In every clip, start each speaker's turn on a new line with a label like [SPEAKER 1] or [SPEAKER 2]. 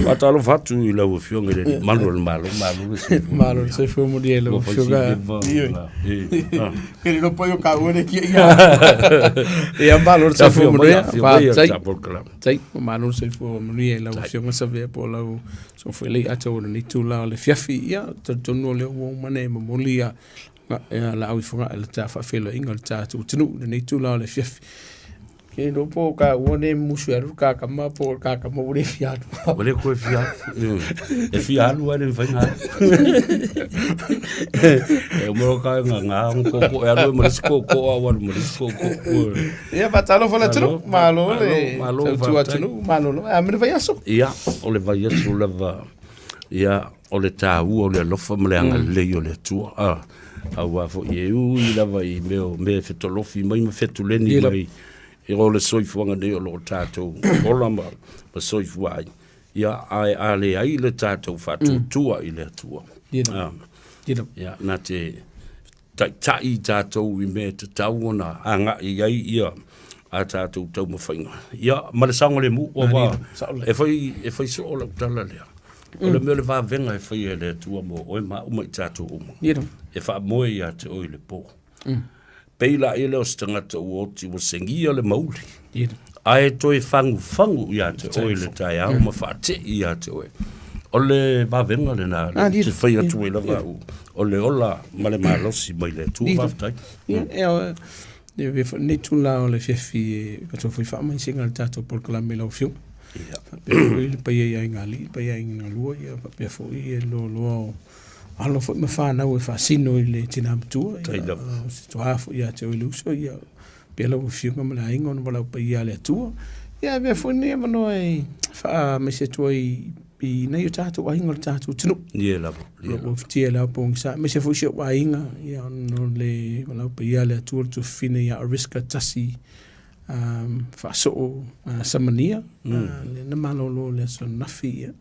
[SPEAKER 1] Faatalofa atu i lau Afioga i le Alii Malu o le Malo, malo le soifua.
[SPEAKER 2] Malo le soifua manuia i lau
[SPEAKER 1] Ua fai
[SPEAKER 2] Afioga.
[SPEAKER 1] si leva
[SPEAKER 2] Ioe.
[SPEAKER 1] ona- e, ah.
[SPEAKER 2] Ke le lopo i o ka ua le kia ia. Ia malo le soifua
[SPEAKER 1] Afio mai,
[SPEAKER 2] manuia.
[SPEAKER 1] afio mai,
[SPEAKER 2] Faafetai.
[SPEAKER 1] ta polokalame.
[SPEAKER 2] Tai, malo le soifua manuia i lau Afioga Savea po o lau soifua lelei ata o lenei itula o le afiafi. Ia, talitonu o lea ua uma ona e momoli ia ia laau i Fogaa i le ta faafeiloaiga o le tatou atunuu i lenei itula o le afiafi. Ke iloa po o taua nei musu e alu le kakama po o le kakama ua le fia alu.
[SPEAKER 1] Ua le toe fia alu. E fia alu ae le mafai ona alu. E uma loa ka nga nga koko e alu ai ma le isi koko a ua alu ma le isi koko.
[SPEAKER 2] Ia faatalofa le atunuu, malo le
[SPEAKER 1] Malo,
[SPEAKER 2] tautua
[SPEAKER 1] faafetai.
[SPEAKER 2] atunuu, malolo. A ma le vaiaso.
[SPEAKER 1] Ia, o le vaiaso lava, ia, o le taua o le alofa ma le agalelei o le Atua. Ah, aua foi e ui lava i mea o mea e fetolofi mai ma fetuleni mai i o le soifuaga nei o lo o tatou ola ma, ma soifua ai. Ia, ae a leai le tatou faatuatua i le Atua.
[SPEAKER 2] Ia.
[SPEAKER 1] Ah,
[SPEAKER 2] Ia.
[SPEAKER 1] ia, na te taitai i tatou i mea e tatau ona agai ai ia a tatou taumafaiga. Ia, ma le saogalemu, aua e fai, e fai soo lau tala lea. O le mea o le vavega e faia e le Atua mo oe ma au ma i tatou uma. E faamoe ia te oe i le po. Pei laia lea o se tagata ua oti ua segia le mauli. Ae toe fagufagu ia te oe i le taeao ma faatei ia te oe. O le vavega lena
[SPEAKER 2] Ah,
[SPEAKER 1] te fai atu ai lava au, o le ola ma le malosi mai le Atua. Faafetai.
[SPEAKER 2] Ia, e, e avea foi lenei itula o le afiafi e avatu foi faamaisega i le tatou polokalame i lau Afioga.
[SPEAKER 1] Ia.
[SPEAKER 2] Faapea foi le paia i aiga alii, le paia i aiga galua, ia faapea foi le loaloa o alo foi ma fanau e faasino i le tina matua.
[SPEAKER 1] Tai
[SPEAKER 2] Ia,
[SPEAKER 1] lava.
[SPEAKER 2] o se toa foi ia te oe le uso, ia pea lau Afioga ma le aiga ona valaau paia a le Atua. Ia avea foi lenei avanoa e faamaise atu ai i nai o tatou aiga o le tatou atunuu.
[SPEAKER 1] Ia lava.
[SPEAKER 2] O lo o ufitia i le ao pogisa, aemaise foi si ou aiga, ia ona o le valaau paia a le Atua le tuafafine ia Ariska Tasi Faasoo Samania, lea na malolo i le aso ananafi. Ia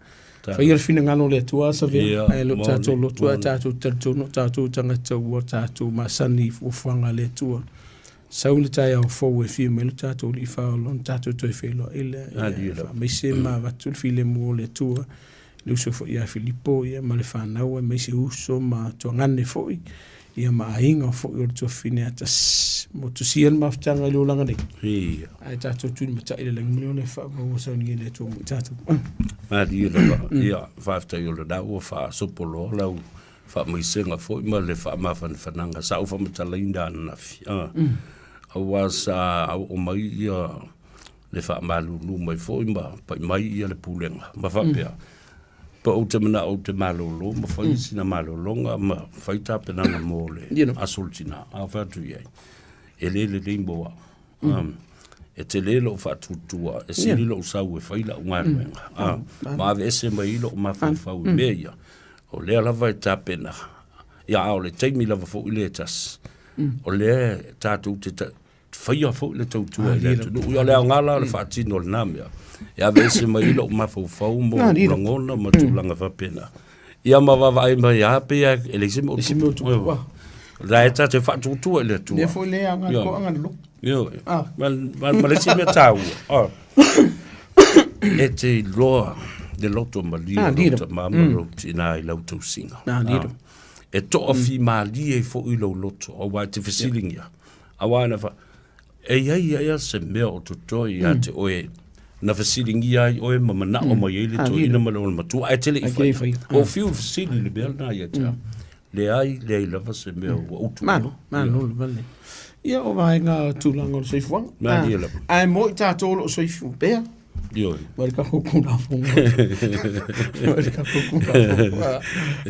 [SPEAKER 2] faia le finagalo o le Atua Savea, ae le o tatou lotu ae tatou talitonu o tatou tagata ua tatou masani i fuafuaga a le Atua. Sau le taeao fou e fia mai lo tatou Alii Faaola ona tatou toe feiloai lea. Ia faamaise ma avatu le filemu o le Atua i le uso foi ia Filipo ia ma le fanau aemaise uso ma tuagane foi ia ma aiga foi o le tuafafine Atasi mo tusia le mafutaga i le olaga nei.
[SPEAKER 1] Ia.
[SPEAKER 2] Ae tatou tulimatai i le lagi ma le ola e faamaua sauni e le Atua mo i tatou.
[SPEAKER 1] Malie lava. Ia, faafetai o lena ua faasopoloa lau faamaisega foi ma le faamafanafanaga sa ou faamatalaina ananafi. Ah. Aua sa oo mai ia le faamalulu mai foi ma pai mai ia le pulega ma faapea, pe ou te manao ou te malolo ma fai sina malologa ma fai tapenaga mo le aso o le tina. A fai atu i ai, e le lelei mo au. E tele lou faatuatua, e sili lou sau e fai lau galuega, ma aveese mai ai lou mafaufau i mea ia. O lea lava e tapena, ia a o le taimi lava foi lea e tasi, o lea tatou te faia foi le tautua i le atunuu. Ia o le aoga la o le faatino o lena mea, e aveese mai ai lou mafaufau ma ou lagona ma tulaga faapena. Ia ma vaavaai mai lava pei lava e leai se mea o tupu. O la e ta te faatuatua i le Atua.
[SPEAKER 2] Lea foi le aoga le toaga le lotu.
[SPEAKER 1] Ioe. Ma le isi mea taua, e te iloa le loto malie o lou tama ma lou tina i lau tausiga. E toafimalie foi lou loto, aua e te fesiligia. Aua na fa, e i ai ia se mea o totoe ia te oe, na fesiligia ai oe ma manao mai ai le toeaina ma le olomatua, ae te le i faia. Ua fiu le fesili i le mea lena ia te au. Leai, leai lava se mea ua utu.
[SPEAKER 2] Malo, malo lava le. Ia o vaega tulaga o le soifuaga.
[SPEAKER 1] Malie lava.
[SPEAKER 2] Ae mo i tatou o lo o soifua pea.
[SPEAKER 1] Ioe.
[SPEAKER 2] Mai le tatou Tulafono. Mai le tatou Tulafono.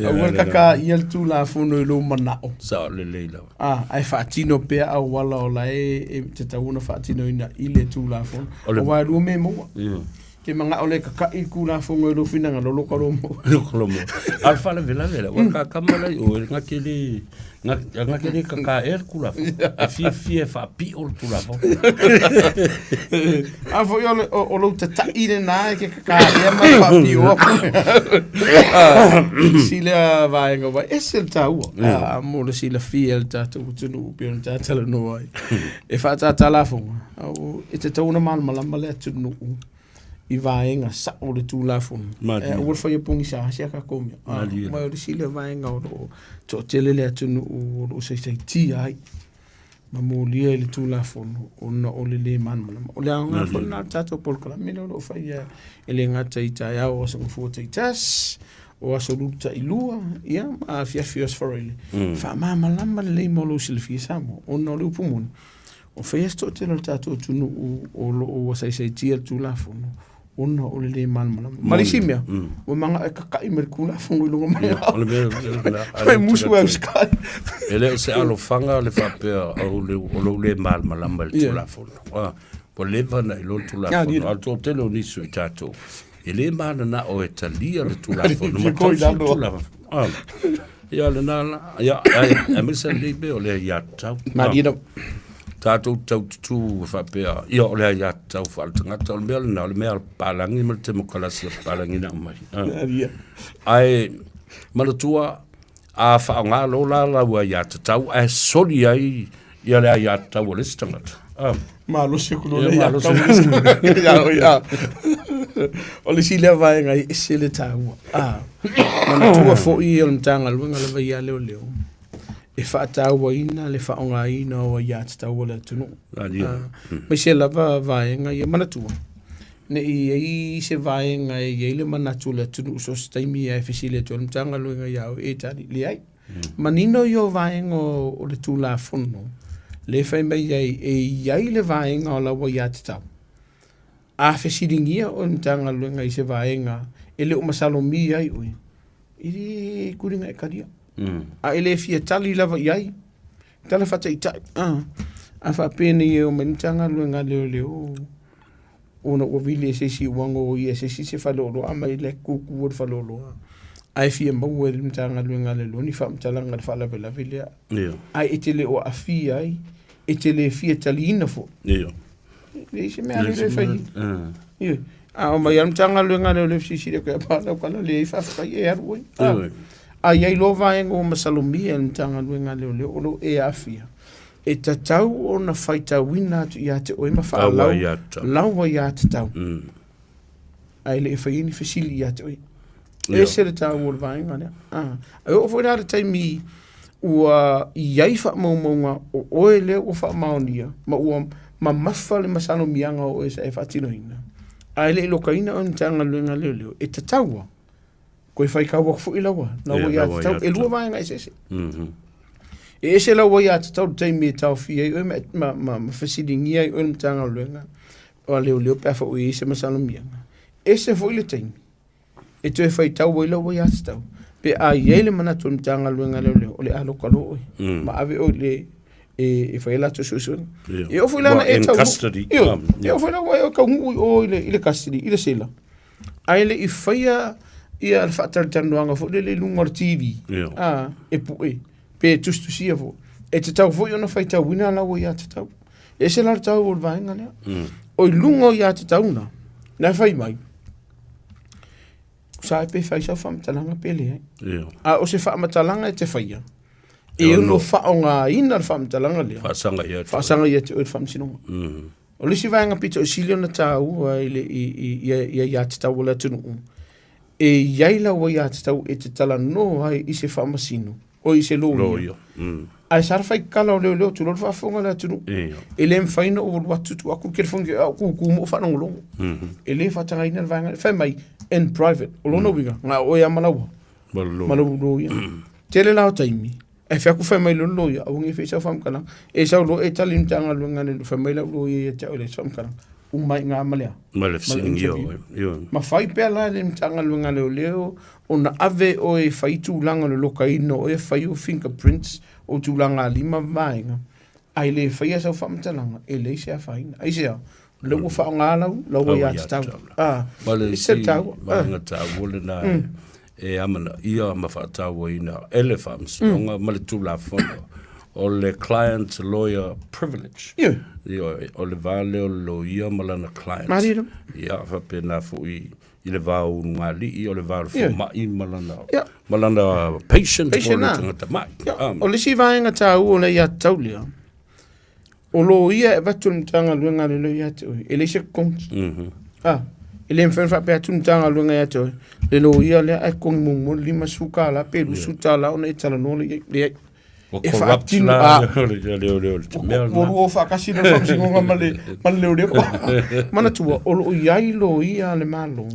[SPEAKER 2] Aua le kakaia le Tulafono i lou manao.
[SPEAKER 1] Sao lelei lava.
[SPEAKER 2] Ah, ae faatino pea auala o la e, e tatau ona faatinoina i le Tulafono. Aua e lua mea e maua. Ke manao le kaka'i le Tulafono i lou finagalo, loka lou maua.
[SPEAKER 1] Loka lou maua. A o le faalavelave la, ua kakama la i o, e gake le, gake le kaka ea le Tulafono. E fiafia e faapio le Tulafono.
[SPEAKER 2] A foi o, o, o lou tata'i lena e ke kaka ea ma e faapio aku. Si lea vaega wai, ese le taua. A, mo le silafia e le tatou atunuu pei ona ta talanoa ai. E faatātā lafoga, e tatau ona malamalama le atunuu. i vaega sa'o o le Tulafono, ae aua le faia pogisa se a tatou mea. Ma o le isi lea vaega o lo o toatele le atunuu o lo o saisaitia ai ma molia i le Tulafono ona o le lē malamalama. O le aoga foi lena o le tatou polokalame lea o lo o faia e le gata i taeao o Aso Gafua taitasi, o Aso Lulu tailua, ia ma afiafi o Aso Faraile, faamalamalama lelei mo lou silafia Samoa, ona o le upu moni, O faia se toatele o le tatou atunuu o lo o ua saisaitia le Tulafono ona o le lē malamalama. Ma le isi mea, ua manao e kakaʻi mai le Tulafono i luga mai
[SPEAKER 1] o le mea lena.
[SPEAKER 2] Mai musu e usikai.
[SPEAKER 1] E le o se alofaga le faapea o lou le malamalama i le Tulafono. Ua leva ona iloa le Tulafono, a o le toatele o nisi o i tatou, e le mananao e talia le Tulafono ma tausi le Tulafono. Ia lena la, ia, ai, aemaise lenei mea o le aiatatau.
[SPEAKER 2] Malie lava.
[SPEAKER 1] Tatou tau tutū e faapea, ia o le aiatatau faaletagata, o le mea lena, o le mea a le papalagi ma le temokalasi a papalagi na aumai.
[SPEAKER 2] Malie.
[SPEAKER 1] Ae manatua, a faaaoga loa la lau aiatatau ae soli ai ia le aiatatau a le isi tagata.
[SPEAKER 2] Malosi aku loa le aiatatau. O le isi lea vaega e ese le taua. Manatua foi o le Matagaluega lava ia a leoleo e faatauaina le faaaogaina o aiatatau a le atunuu. Aemaise lava vaega ia. Manatua, ne i i ai se vaega e i ai le manatu o le atunuu so o se taimi lava e fesili atu ai le Matagaluega ia oe, e tali, leai. Manino ia o vaega o le Tulafono lea e fai mai ai e i ai le vaega o lau aiatatau. A fesiligia oe e le Matagaluega i se vaega e le o masalomia ai oe, e le tuliga e talia. A e le fia tali lava i ai, tala faataitai, a faapea nei e omai le Matagaluega a Leoleo ona ua vili e se isi ua goia e se isi se faleoloa aumai la e tutu i le faleoloa ae fia maua e le Matagaluega a Leoleo ni faamatalaga i le faalavelave lea. Ae e te le o aafia ai, e te le fia taliina foi. E leai se mea e fai. Ioe. A omai lava le Matagaluega a Leoleo e fesilisili atu ia Pala, tala leai faafetai e alu oe. A i ai loa vaega ua masalomia e le Matagaluega a Leoleo o lo o e aafia, e tatau ona faitauina atu ia te oe ma faalau lau aiatatau. Ae le i faia ni fesili ia te oe. Ese le taua o le vaega lea. E oo foi la le taimi ua i ai faamaumauga o oe lea ua faamaonia ma ua mamafa le masalomiaga o oe sa e faatinoina, ae le i lokaina oe e le Matagaluega a Leoleo, e tatau lava toe faitau atu foi lau aiatatau. E lua vaega eseese. E ese lau aiatatau i le taimi e taofia ai oe ma fesiligia ai oe e le Matagaluega a Leoleo pe a foi ua i ai se masalomiaga. Ese foi le taimi e toe faitau ai lau aiatatau pe a i ai le manatu o le Matagaluega a Leoleo o le a loka loa oe ma ave oe i le e fai ai latou suesuega. E oo foi la ina e taunuu, ioe, e oo foi la ua e taunuu i o i le custody, i le sela, ae le i faia ia le faatalatalanoaga foi lele i luga o le TV, e pue pe tusitusia foi. E tatau foi ona faitauina lau aiatatau. E ese la le taua o le vaega lea. O i luga o aiatatau na, na e fai mai, sa e pe fai sau faamatalaga pe leai. A o se faamatalaga e te faia, e ono faaaogaina le faamatalaga lea,
[SPEAKER 1] faasaga ia te
[SPEAKER 2] faasaga ia te oe i le faamasinoga. O le isi vaega pito sili ona taua i le i aiatatau a le atunuu, e i ai lau aiatatau e te talanoa ai i se faamasino, o i se loia. Ae sa fai kala o leoleo tulou le faafofoga a le atunuu. E le mafai ona ou alu atu tuu atu le telefoni ia au kuku ma ou faalogologo. E le faatagaina le vaega lea. Fai mai in private. O lona uiga, na o oe lava ma lau ma lau loia. Tele la o taimi, e fai atu fai mai le loia, aua ne i faia sau faamatalaga. E sau loa e tali i le Matagaluega a Leoleo, fai mai lau loia ia te au e leai se faamatalaga. Uma ai i ina ma le a?
[SPEAKER 1] Ma le fesiligia oe. Ioe.
[SPEAKER 2] Ma fai pea la e le Matagaluega a Leoleo ona ave oe e fai tulaga o le lokaina o oe, fai ou fingerprints, ou tulaga lima ma vaega, ae le faia sau faamatalaga, e leai se afaina. Aisea? O lea ua faaaoga lau, lau aiatatau.
[SPEAKER 1] Ah, Ma le isi vaega taua lena e amanaia ma faatauaina e le Faamasinoga ma le Tulafono o le client lawyer privilege. Ioe, o le va lea o le loia ma lana client.
[SPEAKER 2] Malie.
[SPEAKER 1] Ia, faapena foi i le va o ulugalii, o le va o le fomai ma lana, ma lana patient,
[SPEAKER 2] po o
[SPEAKER 1] le tagata mai.
[SPEAKER 2] O le isi vaega taua o le aiatatau lea, o loia e avatu e le Matagaluega a Leoleo ia te oe, e leai se totogi. Ah, E le mafai ona faapea atu le Matagaluega ia te oe, le loia lea ae totogi muamua le $50 pe $20 ona e talanoa lea i ai. Leai.
[SPEAKER 1] Ua
[SPEAKER 2] E
[SPEAKER 1] corrupt
[SPEAKER 2] faatino,
[SPEAKER 1] la
[SPEAKER 2] a,
[SPEAKER 1] le o le mea
[SPEAKER 2] ua
[SPEAKER 1] lena.
[SPEAKER 2] lua o faatasi le faamasinoga ma le ma le leoleo. Manatua, o lo o i ai loia a le Malo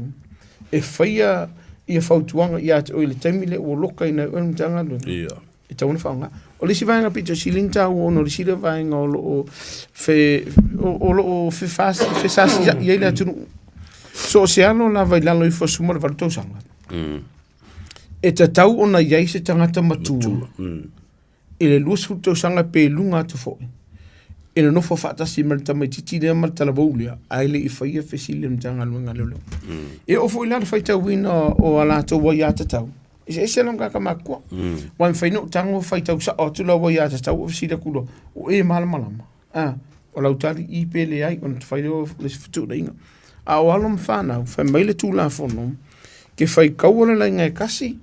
[SPEAKER 2] e faia ia fautuaga ia te oe i le taimi lea ua lokaina ai oe e le Matagaluega.
[SPEAKER 1] Ia.
[SPEAKER 2] E tatau ona faaaoga. O le isi vaega pito sili ona taua ona o le isi lea vaega o lo o fe, o, o lo o fesasiai ai le atunuu. So o se alo lava i lalo ifo o 18 tausaga. E tatau ona i ai se tagata matua,
[SPEAKER 1] Matua.
[SPEAKER 2] I le 20 tausaga pe i luga atu foi e nonofo faatasi ma le tamaitiiti lea ma le talavou lea, ae le i faia fesili a le Matagaluega a Leoleo. E oo foi la le faitauina o a latou aiatatau, eseese la ma tagata matutua. Aua e mafai ona ou tago faitau sao atu lau aiatatau ou fesili atu loa, o e malamalama? A, o lau tali i pe leai ona fai lea o le isi fetuunaiga. A o alo ma fanau, fai mai le Tulafono, ke faitaua le laina e tasi,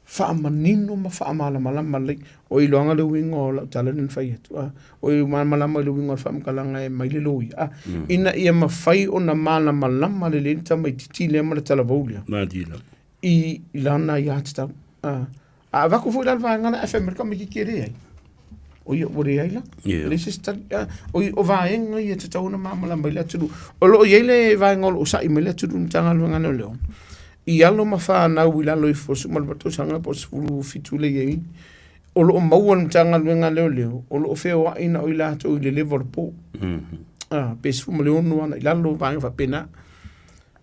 [SPEAKER 2] faamanino ma faamalamalama lelei. O iloaga le uiga o lau tala lea na fai atu, a, o i malamalama i le uiga o le faamatalaga e aumai le loia, a, ina ia mafai ona malamalama lelei le tamaitiiti lea ma le talavou lea
[SPEAKER 1] Malie lava.
[SPEAKER 2] i lana aiatatau. A, a avatu foi la le vaega lea ae fai mai le tamaitiiti e leai. O ia ua leai la.
[SPEAKER 1] Ia.
[SPEAKER 2] E leai se isi tali. A, o, o vaega ia e tatau ona malamalama ai le atunuu. O lo o i ai le vaega o lo o sa'i mai le atunuu i le Matagaluega a Leoleo, i alo ma fanau i lalo ifo o le 18 tausaga po o le 17 lea e i ai, o lo o maua e le Matagaluega a Leoleo, o lo o feoai na o i latou i le leva o le po. A, pe 16 ana i lalo, vaega faapena.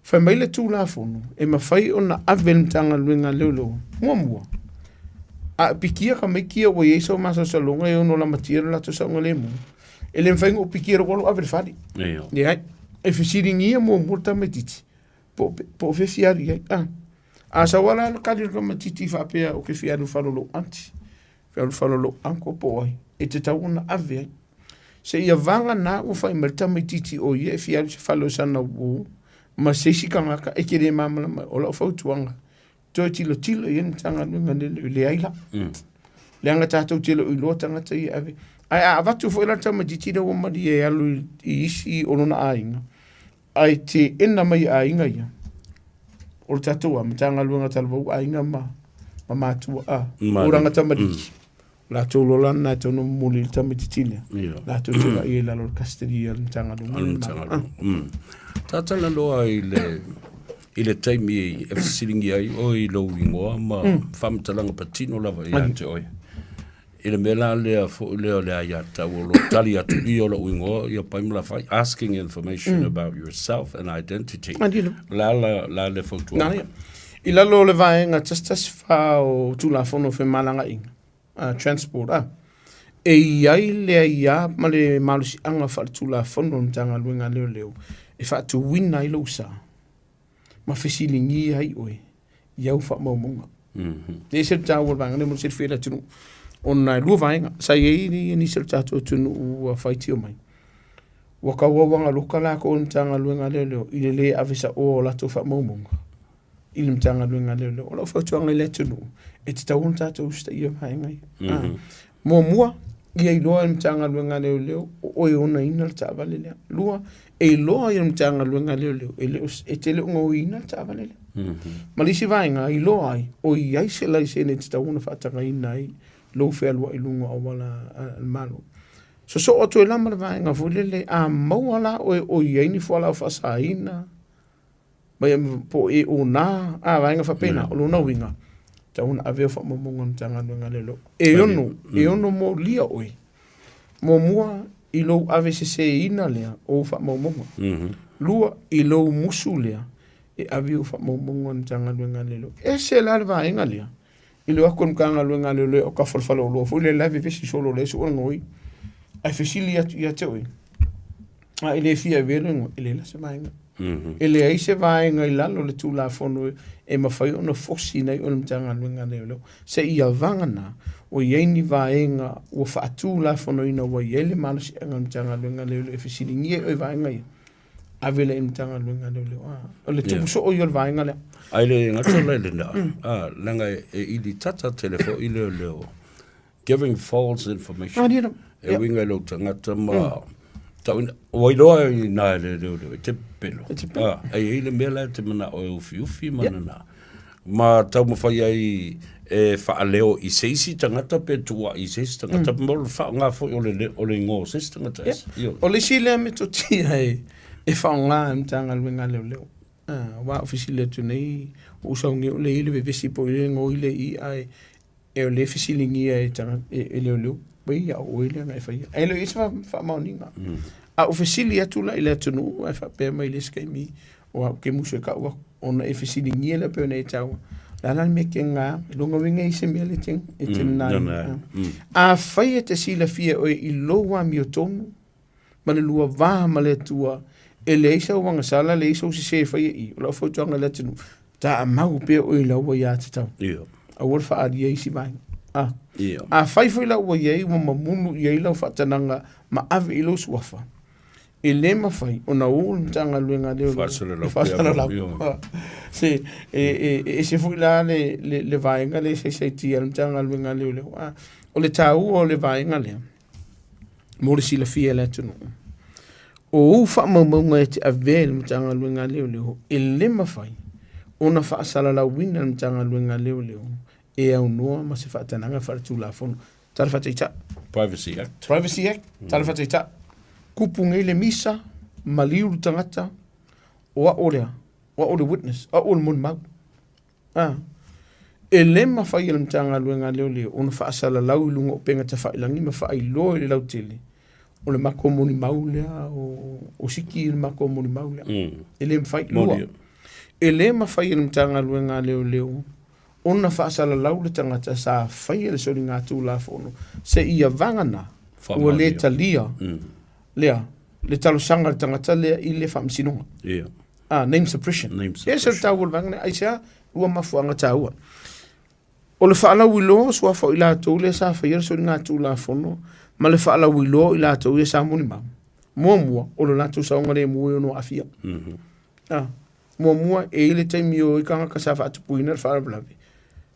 [SPEAKER 2] Fai mai le Tulafono, e mafai ona ave e le Matagaluega a Leoleo, muamua, a pikia tamaiti ia ua i ai sau masalosaloga e ono lamatia lo latou saogalemu, e le mafai ona ou pikia lou alu ave i le fale.
[SPEAKER 1] Ia.
[SPEAKER 2] Leai. E fesiligia muamua le tamaitiiti, po o fea e fia alu i ai. A, a sau lava la le tali o le tamaitiiti faapea ou te fia alu i le fale o lou aunty, fia alu i le fale o lou uncle po o ai, e tatau ona ave ai. Seia vagana ua fai mai le tamaitiiti o ia e fia alu i se fale o sana uo ma se isi tagata e te le malamalama ai. O lau fautuaga, toe tilotilo i ai le Matagaluega lele, leai la. Leaga tatou te le o iloa tagata ia e ave. Ae a avatu foi la le tamaitiiti lea ua malie e alu i isi o lona aiga, ae teena mai e aiga ia, o le tatou a Matagaluega Talavou aiga ma ma matua a tulaga tamalii. Latou lola na e tatau ona momoli i le tamaitiiti lea. Latou te vaai i lalo o le custody a le Matagaluega.
[SPEAKER 1] A le Matagaluega. Talanoa i le i le taimi e fesiligia ai oe i lou igoa ma faamatalaga patino lava ia te oe. I le mea la lea foi lea o le aiatatau o lo o tali atu i o lou igoa ia pai ma lafai, asking information about yourself and identity.
[SPEAKER 2] Malie.
[SPEAKER 1] O le a la, la le fautuaga?
[SPEAKER 2] Nā ia. I lalo o le vaega 114 o Tulafono o Femalagaaiga, Transport, a, e i ai le aiā ma le malosiaga faaletulafono o le Matagaluega a Leoleo e faatuina ai lou sa ma fesiligia ai oe i au faamaumauga. E ese le taua o le vaega lea mo le silafia e le atunuu, ona e lua vaega. Sa i ai nisi o le tatou atunuu ua faitio mai, ua tauauaga loka latou e le Matagaluega a Leoleo i le le ave saoa o latou faamaumauga i le Matagaluega a Leoleo. O lau fautuaga i le atunuu, e tatau ona tatou usitaia vaega ia. Muamua, ia iloa e le Matagaluega a Leoleo o oe e onaina le taavale lea. Lua, e iloa e le Matagaluega a Leoleo e le o, e te le o gaoiina le taavale lea. Ma le isi vaega, e iloa ai o i ai se laisene e tatau ona faatagaina ai lou fealuai i luga o auala a le Malo. Sosoo atu ai la ma le vaega foi lele, a maua la oe o i ai ni fualaau faasaina, mai po o e ona, a vaega faapena, o lona uiga, tatau ona ave au faamaumauga a le Matagaluega a Leoleo. E ono, e ono molia oe, muamua i lou aveseseina lea o ou faamaumauga. Lua, i lou musu lea e ave ou faamaumauga a le Matagaluega a Leoleo. Ese la le vaega lea, i le o atu o le Matagaluega a Leoleo o kafa o le faleoloa foi lea la e vevesi solo lea e sue le gaoi, ae fesili atu ia te oe, a e le fia avea le gaoi, e leai la se vaega. E leai se vaega i lalo o le Tulafono e mafai ona fosiina ai oe e le Matagaluega a Leoleo. Seia vagana o i ai ni vaega ua faatulafonoina ua i ai le malosiaga o le Matagaluega a Leoleo e fesiligia ai oe i vaega ia, ave lea i le Matagaluega a Leoleo. A, o le tupu soo ia o le vaega lea.
[SPEAKER 1] Ae le gata la i lena, a, leaga e ilitata tele foi leoleo giving false information.
[SPEAKER 2] Ah,
[SPEAKER 1] E uiga i lou tagata ma. Tauina, ua iloa i nā e le leoleo, e te pepelo. E te pepelo. Ah, e i ai le mea la e te manao e ufiufi ma yeah. nana. Ma taumafai ai e faaleo i se isi tagata pe tuuaʻi i se isi tagata, mm. mo le faaaoga foi o le, o le igoa o se isi tagata.
[SPEAKER 2] Yeah. O le isi lea metotia e, e faaaoga e le Matagaluega a Leoleo. Ah, aua ou fesili atu nei, ua ou saunia o le i le vevesi po i le igoa i le i, ae e o lea e fesiligia e tagata e, e leoleo wei ia o oe lea na e faia. Ae le o i ai se faamaoniga. Mm. A ou fesili atu la i le atunuu ae faapea mai le isi taimi o au ke musu e kau aku ona e fesiligia lea pei ona e taua. Le a la le mea ke ngā, longa uiga i se mea le te, e te mm, nai. Mm. Afai e te silafia oe i lou amiotonu, ma le lua va ma le Atua, e leai sau agasala, leai sou sesē e faia i i, o lau fautuaga i le atunuu, taamau pea oe i lau aiatatau.
[SPEAKER 1] Ia.
[SPEAKER 2] Aua le faaalia isi vaega. Ah.
[SPEAKER 1] Ia.
[SPEAKER 2] Afai foi la ua i ai, ua mamulu i ai lau faatanaga ma ave i lou suafa, e lē mafai ona ū le Matagaluega a Leoleo
[SPEAKER 1] Faasalalau
[SPEAKER 2] e faasalalau.
[SPEAKER 1] pea.
[SPEAKER 2] Ah. Se, e, e, e ese foi la le, le, le vaega lea e saisaitia e le Matagaluega a Leoleo. Ah. O le taua o le vaega lea, mo le silafia e le atunuu. O ou faamaumauga e te avea i le Matagaluega a Leoleo, e le mafai ona faasalalauina e le Matagaluega a Leoleo e aunoa ma se faatanaga faaletulafono. Tala faataitai.
[SPEAKER 1] Privacy Act.
[SPEAKER 2] Privacy Act, tala faataitai. Kupu nei le misa, maliu le tagata, o a'o lea, o a'o le witness, o a'o le molimau. A. E lē mafai e le Matagaluega a Leoleo ona faasalalau i luga o upega tafailagi ma faailoa i le lautele o le matou molimau lea o, o Siki le matou molimau lea.
[SPEAKER 1] Mm.
[SPEAKER 2] E lē mafai. Lua, e lē mafai e le Matagaluega a Leoleo ona faasalalau le tagata sa faia le soligatulafono seia vagana ua lē talia
[SPEAKER 1] mm.
[SPEAKER 2] lea le talosaga a le tagata lea i le faamasinoga.
[SPEAKER 1] Yeah.
[SPEAKER 2] Ah, name suppression.
[SPEAKER 1] Name
[SPEAKER 2] suppression. E ese le taua o le vaega lea. Aisea, lua mafuaaga taua. O le faalauiloa o suafa o i latou lea sa faia le soligatulafono ma le faalauiloa o i latou ia sa molimau. Muamua, o le latou saogalemu e ono aafia.
[SPEAKER 1] Mm -hmm.
[SPEAKER 2] Ah, muamua, e i ai le taimi o ai tagata sa faatupuina le faalavelave.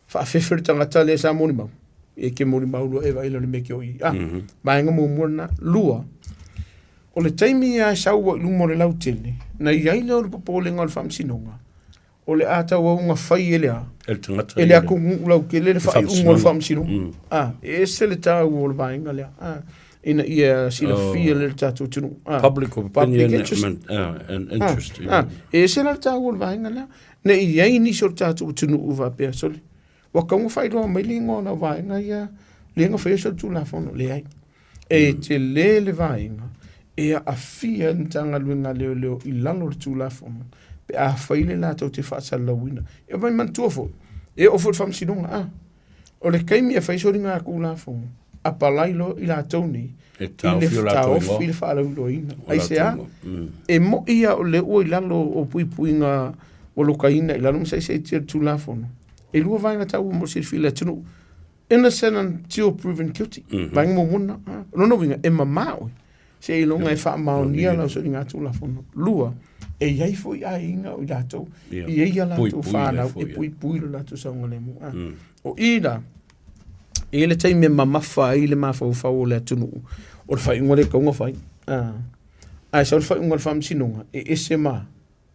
[SPEAKER 2] Faafefe le tagata lea sa molimau. E ke molimau loa e vaai lea o le mea ke o i ai. Ah, mm -hmm. vaega muamua lena. Lua, o le taimi lava e sau ai i luma o le lautele, na i ai lea o le popolega o le faamasinoga, o le a tauau ona fai e le a?
[SPEAKER 1] E le tagata
[SPEAKER 2] E le atunuu lautele le faaiuga o le faamasinoga. Mm. Ah, e ese le taua o le vaega lea. Ah, ina ia silafia oh. le tatou atunuu.
[SPEAKER 1] Ah, public opinion public interest. And, and interest.
[SPEAKER 2] Ah, ah, e ese la le taua o le vaega lea. Ne i i ai nisi o le tatou atunuu faapea, sole, ua tatau ona faailoa mai le igoa o lau vaega ia, lea na faia solitulafono. Leai. E mm. tele le vaega e aafia ai le Matagaluega a Leoleo i lalo o le Tulafono pe a fai le latou te faasalalauina. E mai manatua foi, e oo foi i le faamasinoga, ah, o le taimi e fai soligatulafono, apalai loa i latou nei
[SPEAKER 1] E taofi o latou igoa.
[SPEAKER 2] Taofi le faalauiloaina. Aisea? Mm. E mo'i ia o le ua i lalo o puipuiga ua lokaina i lalo ma saisaitia le Tulafono. E lua vaega taua mo le silafia i le atunuu. Innocent until proven guilty. Mm -hmm. Vaega muamua lena. O lona uiga, e mamā oe seiloga e faamaonia lau soligatulafono. Lua, e i ai foi aiga o i latou,
[SPEAKER 1] yeah.
[SPEAKER 2] e i ai a latou whānau, e puipui lo latou saogalemu. Mm. O i la, e i ai le taimi e mamafa ai le mafaufau o le atunuu, o le faaiuga lea e tatau ona fai. Ah. Ae sau le faaiuga o le faamasinoga, e ese ma,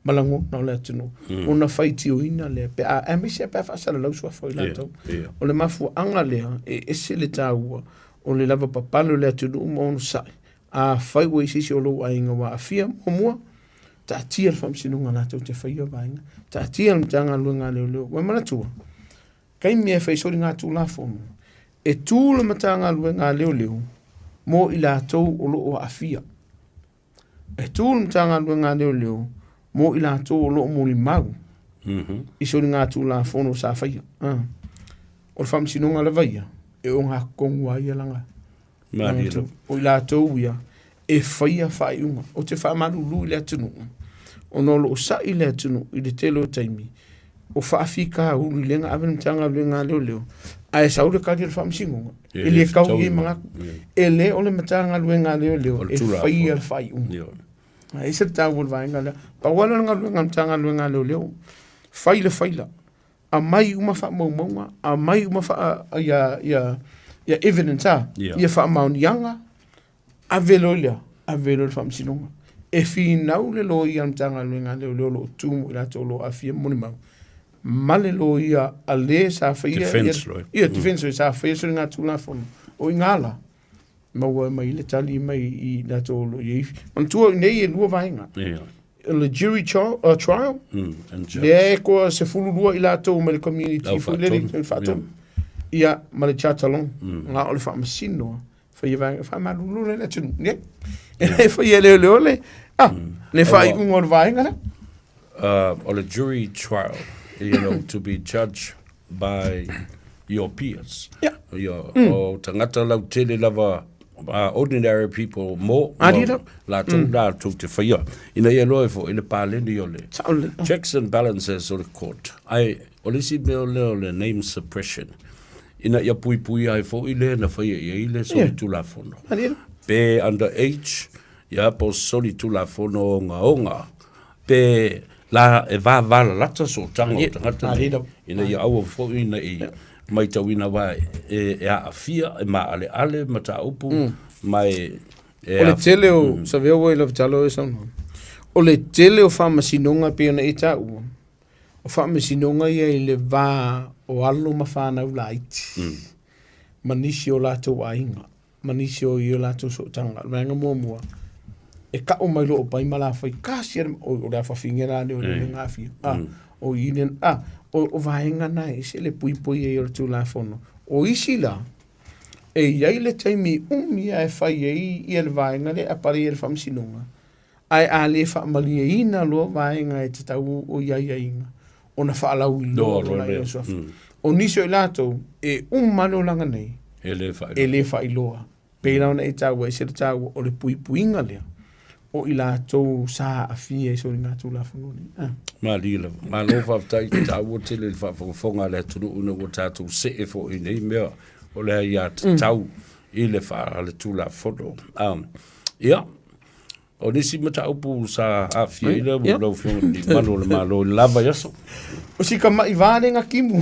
[SPEAKER 2] ma lagona o le atunuu, mm. ona faitioina lea, pe a, aemaise pe a faasalalau suafa o i latou.
[SPEAKER 1] Yeah, yeah.
[SPEAKER 2] O le mafuaaga lea, e ese le taua o le lavapapale o le atunuu ma onosai, afai ua i ai se isi o lou aiga ua aafia, muamua, taatia le faamasinoga latou te faia vaega, taatia le Matagaluega a Leoleo. Ua manatua, taimi e fai soligatulafono, e tū le Matagaluega a Leoleo mo i latou o lo o aafia. E tū le Matagaluega a Leoleo mo i latou o lo o molimau
[SPEAKER 1] mm -hmm.
[SPEAKER 2] i soligatulafono sa faia. Ah. O le faamasinoga lava ia, e ogatotonu ai ia laga
[SPEAKER 1] Malie
[SPEAKER 2] O i latou ia e faia faaiuga. Ou te faamalulu i le atunuu, ona o lo o sa'i le atunuu i le tele o taimi, o faafitauli lea na ave le Matagaluega a Leoleo, ae sau le tali a le Faamasinoga, e le tau i ai manatu. E le o le Matagaluega a Leoleo e faia le faaiuga. E ese le taua o le vaega lea. Pau lava lea o le galuega a le Matagaluega a Leoleo, fai le faila, aumai uma faamaumauga, aumai uma faa, ia, ia, ia evidence, ah,
[SPEAKER 1] Yeah.
[SPEAKER 2] ia faamaoniaga, ave loa lea. Ave loa i le Faamasinoga. E finau le loia a le Matagaluega a Leoleo o lo o tu mo i latou o lo o aafia ma molimau, ma le loia a le sa faia
[SPEAKER 1] Defense lawyer.
[SPEAKER 2] Ia, defense lawyer sa faia soligatulafono. O i ina la, maua mai le tali mai i latou o lo o i ai. Manatua o i inei e lua vaega. O le jury trial,
[SPEAKER 1] And judge.
[SPEAKER 2] lea e toa 12 i latou mai le community
[SPEAKER 1] Lau
[SPEAKER 2] foi lele,
[SPEAKER 1] faatonu.
[SPEAKER 2] faatonu. Ia, ma le chatalon. Na o le faamasino. Faia vaega, faamalulu le atunuu. Ne? E faia e leoleo le, le faaiuga o le vaega lea.
[SPEAKER 1] O le jury trial, to be judged by your peers. Ia, o tagata lautele lava, ordinary people mo, latou latou te faia. Ina ia loa e foi le paleni o le checks and balances o le court. Ae, o le isi mea lea o le name suppression, ina ia puipuia ai foi le na faia i ai le solitulafono. Pe under age, ia po o se solitulafono ogaoga, pe la e vavalalata sootaga o tagata nei, ina ia aua foi ne i maitauina aua e aafia, e maaleale mataupu ma e
[SPEAKER 2] O le tele o, Savea ua i lau tala e saunoa, o le tele o faamasinoga e pei ona e taua, o faamasinoga ia i le va o alo ma fanau laiti, ma nisi o latou aiga. ma nisi o i o latou sootaga. O le vaega muamua, e ka'u mai loa o pai ma lafai kasi a o le afafine la lea o le le gafia. O i le, o vaega na e ese le puipui ai o le Tulafono. O isi la, e i ai le taimi umi lava e fai ai ia le vaega lea e apalai ai le Faamasinoga, ae a le faamalieina loa vaega e tatau o i aiaiga, ona faalauiloa loa lea o suafa. O nisi o i latou, e uma le olaga nei,
[SPEAKER 1] e
[SPEAKER 2] le faailoa. Pei la ona e taua, e ese le taua o le puipuiga lea o i latou sa aafia i soligatulafono nei.
[SPEAKER 1] Malie lava. Malo faafetai, taua tele i le faafogafoga a le atunuu ina ua tatou see foi i nei mea o le aiatatau i le faaletulafono. Ia, O nisi mataupu sa aafia ai lau lau Afioga i le Malu o le Malo i le la vaiaso.
[SPEAKER 2] O si kamaʻi vā le nga kimu.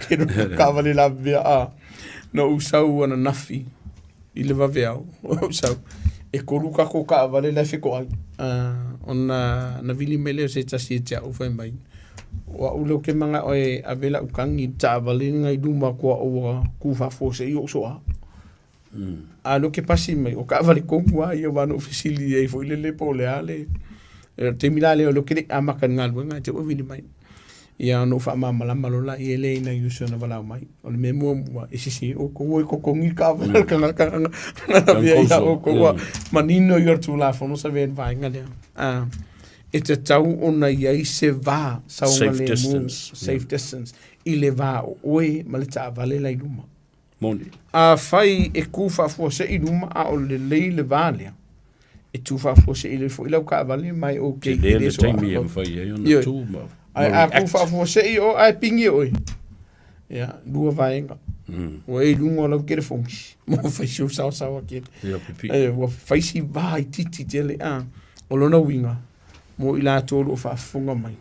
[SPEAKER 2] Ke no kaavale la mea a. Na ou sau ananafi i le vaveao. Ou sau e kolu kako kaavale la e fetoai. Ona na vili mai lea o se tasi ia te a'u fai mai, o a'u lea ou te mana'o e ave la'u kagi i le taavale lena i luma atu o a'u ua tu faafuasei o'u soa. A o lea ou te pasi mai, o taavale tonu lava ia aua na ou fesili i ai foi lele po o le a le taimi la lea o lea ou te le i amata i le galuega ae te i ua vili mai. Ia ona ou faamalamalama loa lea e leai nai uso na valaau mai. O le mea muamua, e sese outou e totogi le taavale a le tagata na lavea ia outou ua manino ia o le Tulafono sa avea i le vaega lea. E tatau ona i ai se va saogalemu, safe distance, i le va o oe ma le taavale la i luma.
[SPEAKER 1] Moni.
[SPEAKER 2] Afai e tu faafuasei i luma a o lelei le va lea, e tu faafuasei lelei foi lau taavale ma e okay
[SPEAKER 1] Tele le taimi e mafai ai ona tu ma
[SPEAKER 2] Ae a tu faafuasei o ae pigi oe, ia, lua vaega. Ua e i luga o lau telefoni mo fai si ou saosaoa tele.
[SPEAKER 1] Ia pipi.
[SPEAKER 2] Ua fai si va itiiti tele. O lona uiga, mo i latou o lo o faafofoga mai,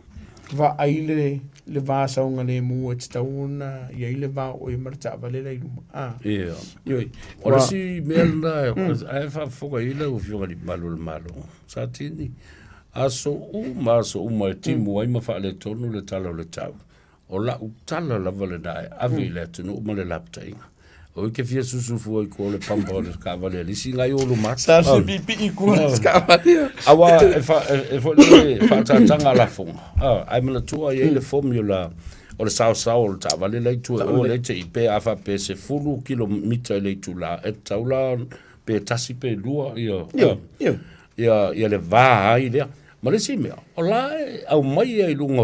[SPEAKER 2] vaai le, le va saogalemu e tatau ona i ai le va o oe ma le taavale la i luma. Ah.
[SPEAKER 1] Ia.
[SPEAKER 2] Ioe.
[SPEAKER 1] O le isi mea lena ae faafofoga i ai lau Afioga i le Malu o le Malo, Satini, aso uma aso uma e timu ai ma faaletonu le tala o le tau. O lau tala lava lena e ave i le atunuu ma le lapataiga. O i ke fia susu fua i tua o le pampa o le taavale a le isi ngai o luma atu.
[SPEAKER 2] Sa se pipii i tua o le taavale.
[SPEAKER 1] Aua e fa, e, e foi le faataataga a lafoga. Ah, ae manatua e i ai le formula o le saosao o le taavale la i tua o le te i pe a faapea 10 kilomita i le itula, e tatau la pe tasi pe lua ia,
[SPEAKER 2] Ioe, ioe.
[SPEAKER 1] ia, ia le va ai lea. Ma le isi mea, o la e aumai ai i luga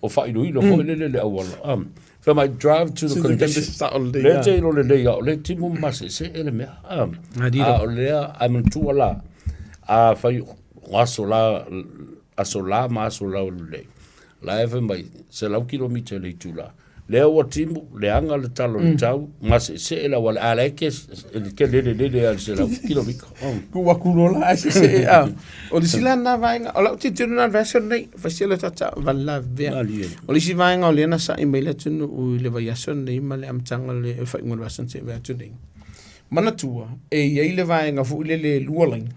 [SPEAKER 1] o faailoilo foi lele le auala. Fai mai, drive to the condition. Lea te ilo lelei a o lea timu ma seesee le mea. A o lea, ae manatua la, a fai o aso la, aso la ma aso la o lelei, la e fai mai, 100 kilomita i le itula. Lea ua timu, leaga le tala o le tau, maseesee le auala, a o la e ke lelelele lava i le 100 kilomita.
[SPEAKER 2] Tuu atu loa la ae sesee a. O le isi la lena vaega, o lau tilotilo lena i le vaiaso lenei, fai si ala tata valavea.
[SPEAKER 1] Malie.
[SPEAKER 2] O le isi vaega o lea na sa'i mai le atunuu i le vaiaso lenei ma le amataga o le faaiuga o le vaiaso na tea atu nei. Manatua, e i ai le vaega foi lele e lua laina,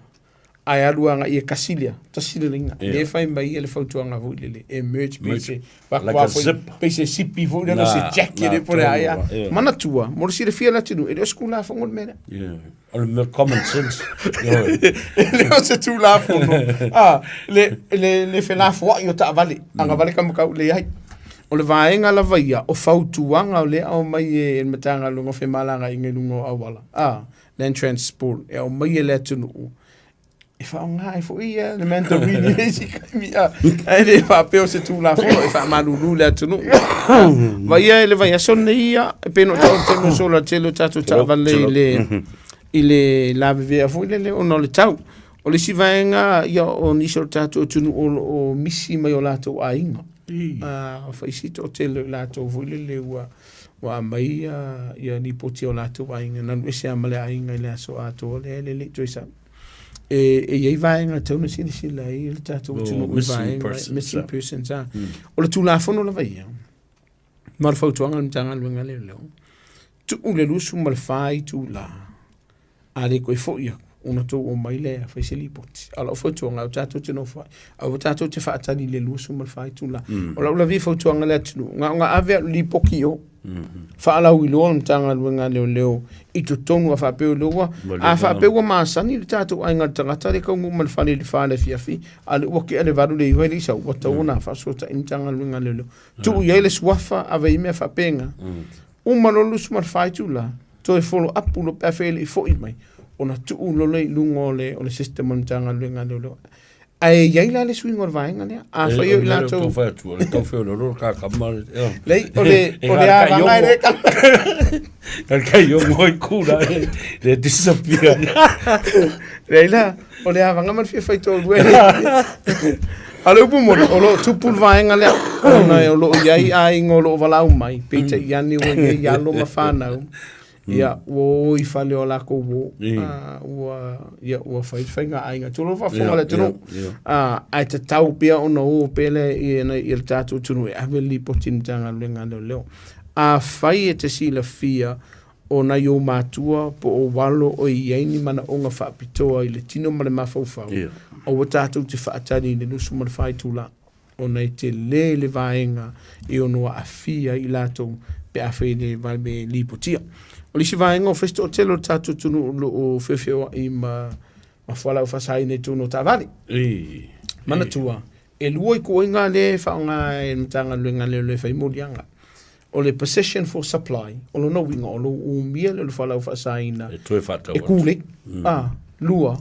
[SPEAKER 2] ae alu agai e kasi lea, tasi le laina. Lea e fai mai ai le fautuaga foi lele, e merge pe se,
[SPEAKER 1] Like a zip.
[SPEAKER 2] Pei se sipi foi lele, se jacket po o le a ea. Manatua, mo le silafia e le atunuu, e le o se Tulafono le mea lea.
[SPEAKER 1] Yeah. O le mea common sense.
[SPEAKER 2] E le o se Tulafono. Ah, le, le, le felafoai o taavale, agavale kamakau, leai. O le vaega lava ia, o fautuaga o lea e aumai e le Matagaluega o Femalagaaiga i luga o auala, ah, Land Transport, e aumai e le atunuu, e faaaoga ai foi ia le mandarin i le isi taimi, ah, ae le faapea o se Tulafono e faamalulu le atunuu. Vaia i le vaiaso lenei ia, e pei ona ou taua i le taimi ua sola tele o tatou taavale i le, i le lavevea foi lele ona o le tau. O le isi vaega ia o nisi o le tatou atunuu o lo o misi mai o latou aiga. Uh, fai si toatele o i latou foi lele ua ua aumai ia, ia lipoti o latou aiga, na alu ese lava ma le aiga i le aso atoa lea e le le i toe sau. E, e i ai vaega e tatau ona silasila ai le tatou atunuu i
[SPEAKER 1] missing
[SPEAKER 2] vaega,
[SPEAKER 1] persons,
[SPEAKER 2] missing
[SPEAKER 1] ah.
[SPEAKER 2] persons, ah. O le Tulafono lava ia, ma le fautuaga a le Matagaluega a Leoleo, tuu le 24 itula A le toe foi atu, ona tou omai lea e fai se lipoti. A o lau fautuaga, aua tatou te nofo ai, aua tatou te faatali i le 24 itula. O lau lava ia fautuaga i le atunuu, na ona ave lava o le lipoti i o, faalauiloa le Matagaluega a Leoleo i totonu a faapea o lea ua, a faapea ua masani le tatou aiga i le tagata lea e taunuu mai le fale i le 4 i le afiafi, a o lea ua tea le 8 i le 9 e le i sau, ua tatau ona faafesootai le Matagaluega a Leoleo. Tuu i ai le suafa, ave i ai mea faapena. Uma loa le 24 itula, toe follow up loa pe afai e le i foi mai, ona tuu loa lea i luga o le, o le system o le Matagaluega a Leoleo. Ae i ai la le suiga o le vaega lea. Afai o i latou...
[SPEAKER 1] O le atu, o le tau fai o le lolo kakama.
[SPEAKER 2] Lei, o le, o le avaga e le kala.
[SPEAKER 1] Ka kai o ngoi kura, le disappear.
[SPEAKER 2] Lei la, o le avaga ma le fia fai tōlua. A o le upu moni, o lo o tupu le vaega lea, ona o lo o i ai aiga o lo o valaau mai, peitai ane ua i ai alo ma fanau, ia, ua o i fale o lakou uo, ua, ia, ua fai le faiga aiga. Tulou le faafofoga a le atunuu, ae tatau pea ona o pea le, ia, ia le tatou atunuu e ave le lipoti i le Matagaluega a Leoleo. Afai e te silafia o nai ou matua po o ou alo o i ai ni manaoga faapitoa i le tino ma le mafaufau, aua tatou te faatali i le 24 itula, ona e tele le vaega e ono aafia ai i latou pe afai e le vave lipotia. O le isi vaega o fai si toatele o le tatou atunuu o lo o feofeoai ma ma fualaau faasaina i totonu o taavale. Manatua, e lua ituaiga lea e faaaoga e le Matagaluega a Leoleo e fai moliaga. O le possession for supply, o lona uiga o lou umia lea o le fualaau faasaina
[SPEAKER 1] E toe faatau
[SPEAKER 2] e
[SPEAKER 1] atu.
[SPEAKER 2] kūlei. A, lua,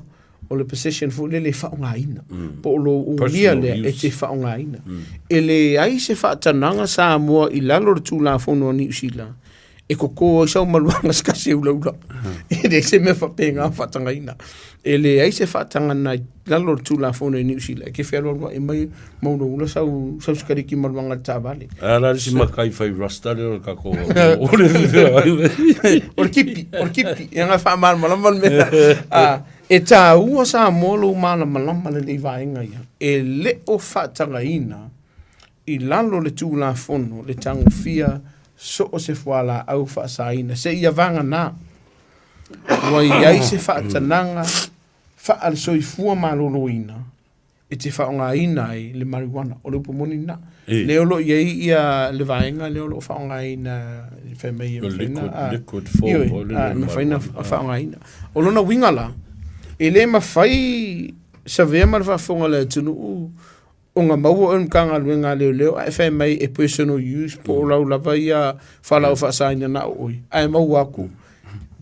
[SPEAKER 2] o le possession foi lele e faaaogaina. Po o lou umia
[SPEAKER 1] Personal
[SPEAKER 2] lea e
[SPEAKER 1] use.
[SPEAKER 2] te faaaogaina. E leai se faatanaga Samoa i lalo o le Tulafono a Niu Sila e koko ai sau maluaga se kasi e ulaula. E leai se mea faapena o faatagaina. E leai se faatagana i lalo o le Tulafono i Niu Sila e te fealualuai mai ma ulaula sau, sau sikareti maluaga i le taavale.
[SPEAKER 1] A la le si makai fai rasta lea o le kako o le
[SPEAKER 2] O le kipi, o le kipi, e nga faamalamalama le mea. Ah, e tāua Samoa lou malamalama lelei vaega ia. E le o faatagaina i lalo o le Tulafono le tagofia so o se fualaau faasaina seia vagana ua i ai se faatanaga faale-soifua maloloina e te faaaogaina ai le marijuana. O le upu moni lena. Lea o lo o i ai ia le vaega lea o lo o faaaogaina e fai mai e mafai ona
[SPEAKER 1] Liquid form
[SPEAKER 2] ioe,
[SPEAKER 1] o le
[SPEAKER 2] e mafai ona
[SPEAKER 1] marijuana.
[SPEAKER 2] faaaogaina. O lona uiga la, e le mafai savea ma le faafofoga a le atunuu Ona maua oe i le Matagaluega a Leoleo ae fai mai e personal use po o lau lava ia fualaau faasaina na o oe, ae maua atu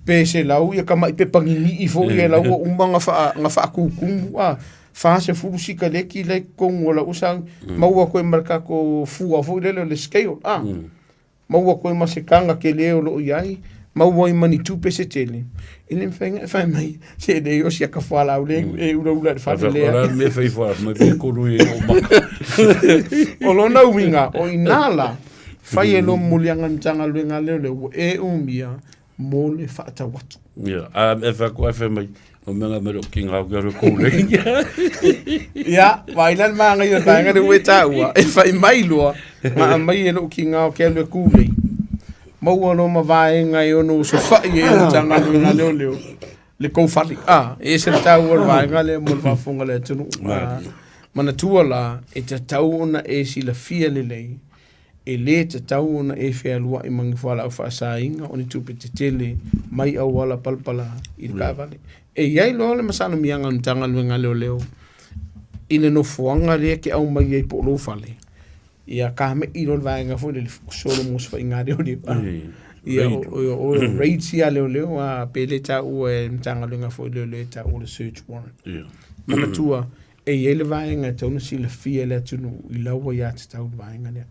[SPEAKER 2] pe 100 ia tamai pepa ninii foi ia la ua uma ona faa, ona faatutumu a, 40 sikaleti la e i totonu o lau sau, maua atu ai ma le tatou fua foi lele o le scale a. Maua atu ai ma se taga tele o lo o i ai, maua ai ma ni tupe se tele, e le mafai ona e fai mai, se e leai o si ata fualaau lea e ulaula i le fale lea.
[SPEAKER 1] O le a le mea e fai fualaau mai pe kolu i ou maka.
[SPEAKER 2] O lona uiga, o i ina la, fai e lou moliaga i le Matagaluega a Leoleo, ua e umia mo le faatau atu.
[SPEAKER 1] Ia, a e fai atu, e fai mai, o mea nga mai ki ngā kia reo nei.
[SPEAKER 2] Ia, vai la le māngai o le vaega lea ua e taua, e fai mai loa, ma aumai e lou kigao ke alu e kūlei. Maua loa ma vaega e ono osofai ai le Matagaluega a Leoleo le tou fale. A, e ese le taua o le vaega lea mo le faafofoga a le atunuu. A, manatua la, e tatau ona e silafia lelei, e lē tatau ona e fealuai ma ni fualaau faasaina o ni tupe tetele mai auala palapala i le taavale. E i ai loa le masalomiaga a le Matagaluega a Leoleo i le nofoaga lea e te aumai ai po o lou fale, ia kamei loa le vaega foi lele solo mo osofaiga a leoleo. Ia o raids ia a leoleo a pe le taua e le Matagaluega foi o Leoleo e taua o le search warrant. Manatua e i ai le vaega e tatau ona silafia e le atunuu i lau aiatatau i le vaega lea.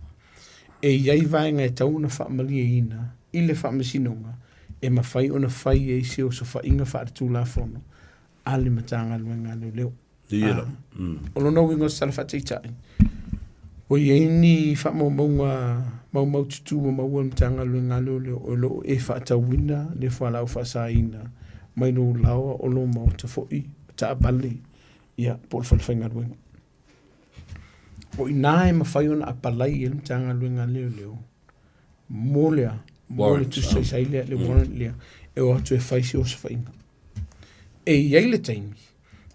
[SPEAKER 2] E i ai vaega e tatau ona faamalieina i le faamasinoga e mafai ona fai ai se osofaiga faaletulafono a le Matagaluega a Leoleo.
[SPEAKER 1] Ia.
[SPEAKER 2] O lona uiga o se tala faataitai, ua i ai ni faamaumauga maumaututu ua maua e le Matagaluega a Leoleo o lo o e faatauina le fualaau faasaina mai lou laoa o lou maota foi, o taavale, ia, po o le falefaigaluega. O i ina e mafai ona apalai ai le Matagaluega a Leoleo mo le a? Mo le tusi saisai lea, le warrant lea, e o atu e fai se osofaiga. E i ai le taimi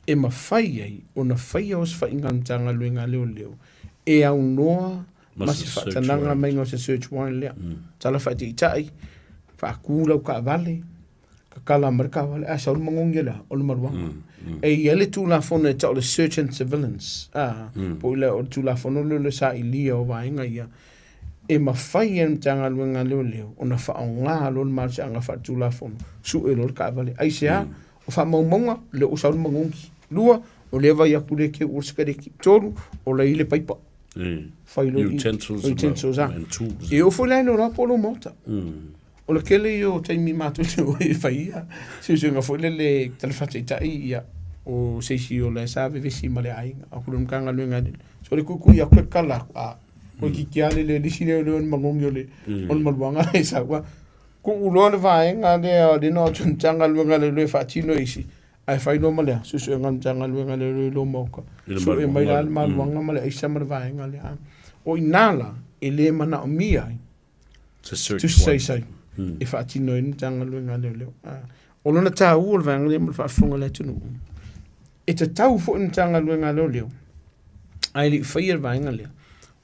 [SPEAKER 2] e mafai ai ona faia osofaiga a le Matagaluega a Leoleo e aunoa ma se faatanaga maiga o se search warrant lea. Tala faataitai, faatu lau taavale, tatala mai le taavale, ae sau le manogi o le a? O le maluaga. E i ai le Tulafono e tau o le Search and Surveillance, a, po o le Tulafono lea o le sailia o vaega ia, e mafai e le Matagaluega a Leoleo ona faaaoga loa le malosiaga faaletulafono, sue loa le taavale. Aisea? O faamaumauga, lea ua sau le manogi. Lua, o lea e vaai atu lea e teu ua le sikareti. Tolu, o la e i ai le paipa. Fai loa i
[SPEAKER 1] Utensils,
[SPEAKER 2] utensils, a.
[SPEAKER 1] and tools.
[SPEAKER 2] E oo foi la i le po o lou maota. O le tele ia o taimi matou te o ai e fai ia suesuega foi lele tala faataitai ia o se isi o la sa vevesi ma le aiga a ku le Matagaluega so le kuikui atu e kala atu a koe kiki a le le lisi lea o le manogi o le o le maluaga e sau a tuu loa le vaega lea o le no atu Matagaluega le e faatino isi ae fai loa ma le suesuega a le Matagaluega le lo maota sue mai la le maluaga ma le aisa ma le vaega lea o i ina la e le manaomia ai
[SPEAKER 1] tusi
[SPEAKER 2] saisai e faatino ai le Matagaluega a Leoleo. O lona taua o le vaega lea mo le faafofoga a le atunuu, e tatau foi le Matagaluega a Leoleo, ae le i faia le vaega lea,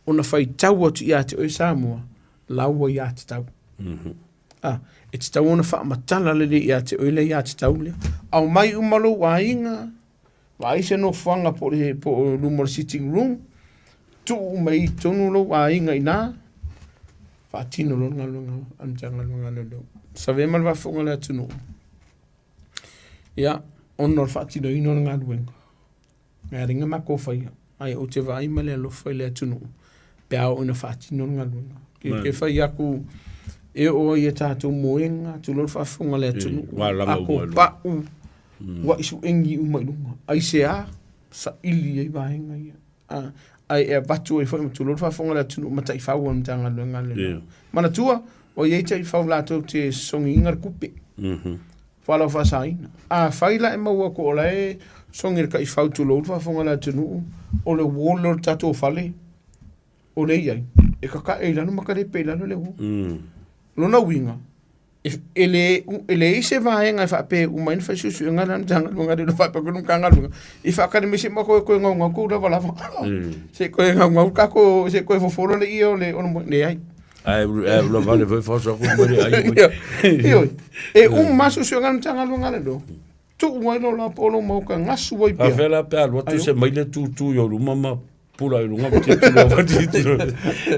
[SPEAKER 2] ona faitau atu ia te oe Samoa lau aiatatau. E tatau ona faamatala lelei ia te oe le aiatatau lea. Aumai uma lou aiga, Vaai se nofoaga po o le, po o luma o le sitting room, tuu mai i totonu lou aiga i ina, faatino loa le galuega a le Matagaluega a Leoleo. Savea ma le faafofoga a le atunuu, ia, ona o le faatinoina o le galuega, e ala ai ona matou faia, ae ou te vaai ma le alofa i le atunuu pe a oo ina faatino le galuega. Ke, ke fai atu e oo ai i a tatou moega, tulou le faafofoga a le atunuu, a pau, ua isuegi uma i luga. Aisea? Saili ai vaega ia. A, ae e avatu ai foi ma tulou le faafofoga a le atunuu ma taifau a le Matagaluega a Leoleo.
[SPEAKER 1] Ia.
[SPEAKER 2] Manatua, ua i ai taifau latou te sogiina le tupe. Fualaau faasaina. Afai la e maua atu o la e sogi le taifau tulou le faafofoga a le atunuu, o le wall o le tatou fale, o lea e i ai, e kakae i lalo ma kalepe i lalo le wall. Lona uiga, E le e leai se vaega e faapea e uma ai ona fai suesuega la a le Matagaluega lea faapea le Matagaluega i faatali mai se i matou toe gaugau tou lavalava se i toe gaugau tatou se i toe fofolo le ie o le o le leai.
[SPEAKER 1] Ae ae ula vale foi faoso atu mai le ai.
[SPEAKER 2] Ioe, e uma suesuega a le Matagaluega lea tuu ai lo la po o lou maota gasu ai pea.
[SPEAKER 1] Afea la pe alu atu se maile tutu i ou luma ma pula i luga ma tilotilo ma tilotilo.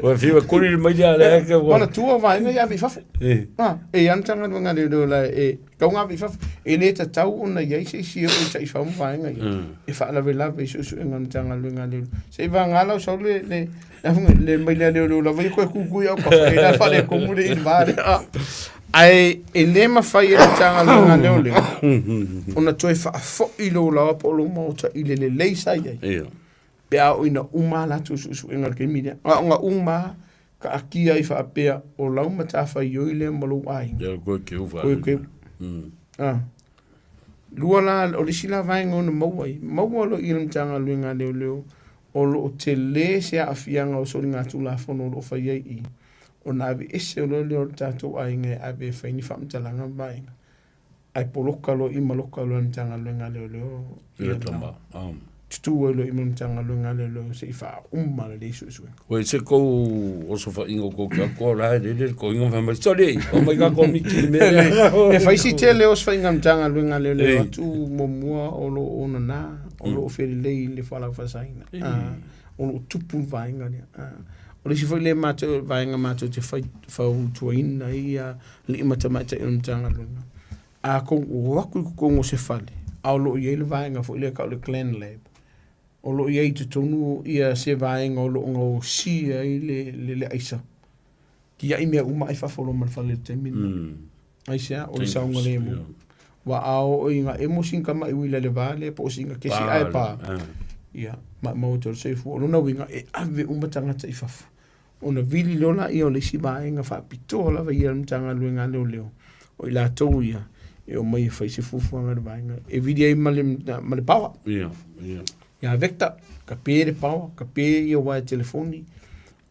[SPEAKER 1] Ua fiu e kuli le maile a le ake ua.
[SPEAKER 2] Ona tua vaega ia ave i fafo.
[SPEAKER 1] Eh.
[SPEAKER 2] Ah, e ia Matagaluega a Leoleo la e tau ona ave i fafo. E le tatau ona i ai se isi e oo i taifau ma vaega ia. E faalavelave i suesuega a le Matagaluega a Leoleo. Se i vagana lau sau le le le maile a leoleo lava ia toe kukui au kafa e la faaletonu le ili va lea. Ah. Ae e le mafai e le Matagaluega a Leoleo ona toe faafoi lou laoa po o lou maota i le lelei sa i ai.
[SPEAKER 1] Ia.
[SPEAKER 2] Pe a oo ina uma a latou suesuega i le taimi lea. Na ona uma lava taatia ai faapea o lau matafaioi lea ma lou aiga.
[SPEAKER 1] Ia, koe keu
[SPEAKER 2] Koe keu. Ah. Lua la, o le isi la vaega ona maua ai, maua loa i le Matagaluega a Leoleo o lo o tele se aafiaga o soligatulafono o lo o fai ai i i. Ona aveese o loa lea o le tatou aiga e ave e fai ni faamatalaga ma vaega, ae poloka loa i ma loka loa e le Matagaluega a Leoleo
[SPEAKER 1] I le tama.
[SPEAKER 2] Tutū ai loa i ma le Matagaluega a Leoleo se i faauma lelei suesuega.
[SPEAKER 1] Oi se kou osofaiga o kou ke akoa la e lele le koiga ma fai mai, Sole, o mai ka komiti i le mea lea.
[SPEAKER 2] E fai si tele osofaiga a le Matagaluega a Leoleo atu muamua o lo o nana, o lo o felelei i le fualaau faasaina. O lo o tupu le vaega lea. O le isi foi lea matou, vaega matou te fai, fautuaina ai ia alii ma tamaitai o le Matagaluega, a tou o atu i totonu o se fale, a o lo o i ai le vaega foi lea e tau o le clan lab, o lo o i ai i totonu ia se vaega o lo o gaosia ai le aisa, tiai mea uma ai fafo loa ma le fale i le taimi lena. Aisea? O le saogalemu. Aua a oo ina emo sina tamai uila i le va lea po o sina kesi ae pa, ia, maumau atu ai le soifua. O lona uiga, e ave uma tagata i fafo. Ona vili loa lea o le isi vaega faapitoa lava ia a le Matagaluega a Leoleo, o i latou ia e omai e fai se fuafuaga i le vaega lea. E vili ai ma le power. Ia Vector, kape le power, kape ia uaea telefoni,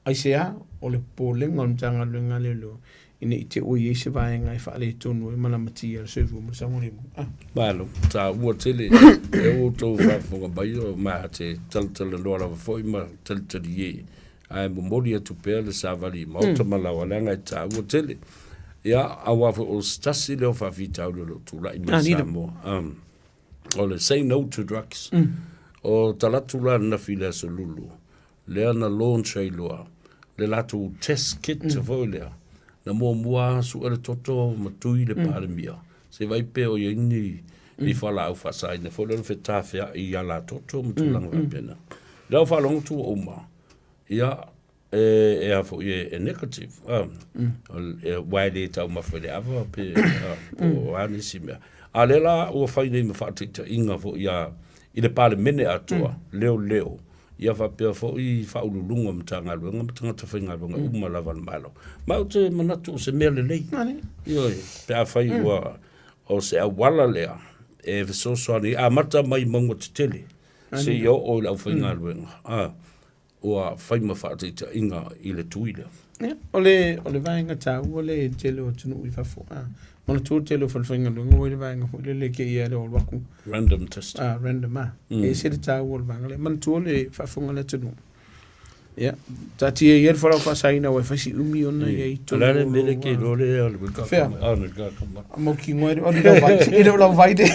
[SPEAKER 2] Aisea? O le popolega o le Matagaluega a Leoleo ina i te i ua i ai se vaega e faaletonu ai ma lamatia le soifua ma le saogalemu. Ah.
[SPEAKER 1] Malo, taua tele e outou faafofoga mai o ma te talatalanoa lava foi ma talitalie ae momoli atu pea le savali i maota ma laoa leaga e taua tele. Ia, aua foi o se tasi lea o faafitauli o lo o tulai mai i Samoa. O le say no to drugs. O talaatu la ananafi i le Aso Lulu, lea na launch ai loa le latou test kit foi lea, na muamua lava sue le toto ma tui le Palemia, se i vaai pe o i ai ni ni fualaau faasaina foi lea na fetafeai i alatoto ma tulaga faapena. I lau faalogo atu ua uma, ia, e a foi e negative, aua e le taumafa i le ava pe po o a nisi mea. A o lea la ua fai nei ma faataitaiga foi i le Palemene atoa, leoleo, ia faapea foi Faauluuluga o Matagaluega ma tagata faigaluega uma lava a le Malo. Ma ou te manatu o se mea lelei, ioe, pe afai ua o se auala lea e fesoasoani, amata mai mauga tetele seia oo i le aufaigaluega, ua fai ma faataitaiga i le tui lea.
[SPEAKER 2] Ia, o le, o le vaega taua lea i le tele o atunuu i fafo. A, manatua le tele o falefaigaluega ua i le vaega foi lele e kei le alu atu.
[SPEAKER 1] Random test.
[SPEAKER 2] A, random a. E ese le taua o le vaega lea. Manatua le faafofoga a le atunuu. Ia, taatia ia le fualaau faasaina aua e fai si umi ona i ai i
[SPEAKER 1] totonu. O le a le mea lea ke iloa lea o le weka.
[SPEAKER 2] Fea?
[SPEAKER 1] A, le ka ka.
[SPEAKER 2] Mautinoa e le o lau vai, e le o lau vai le.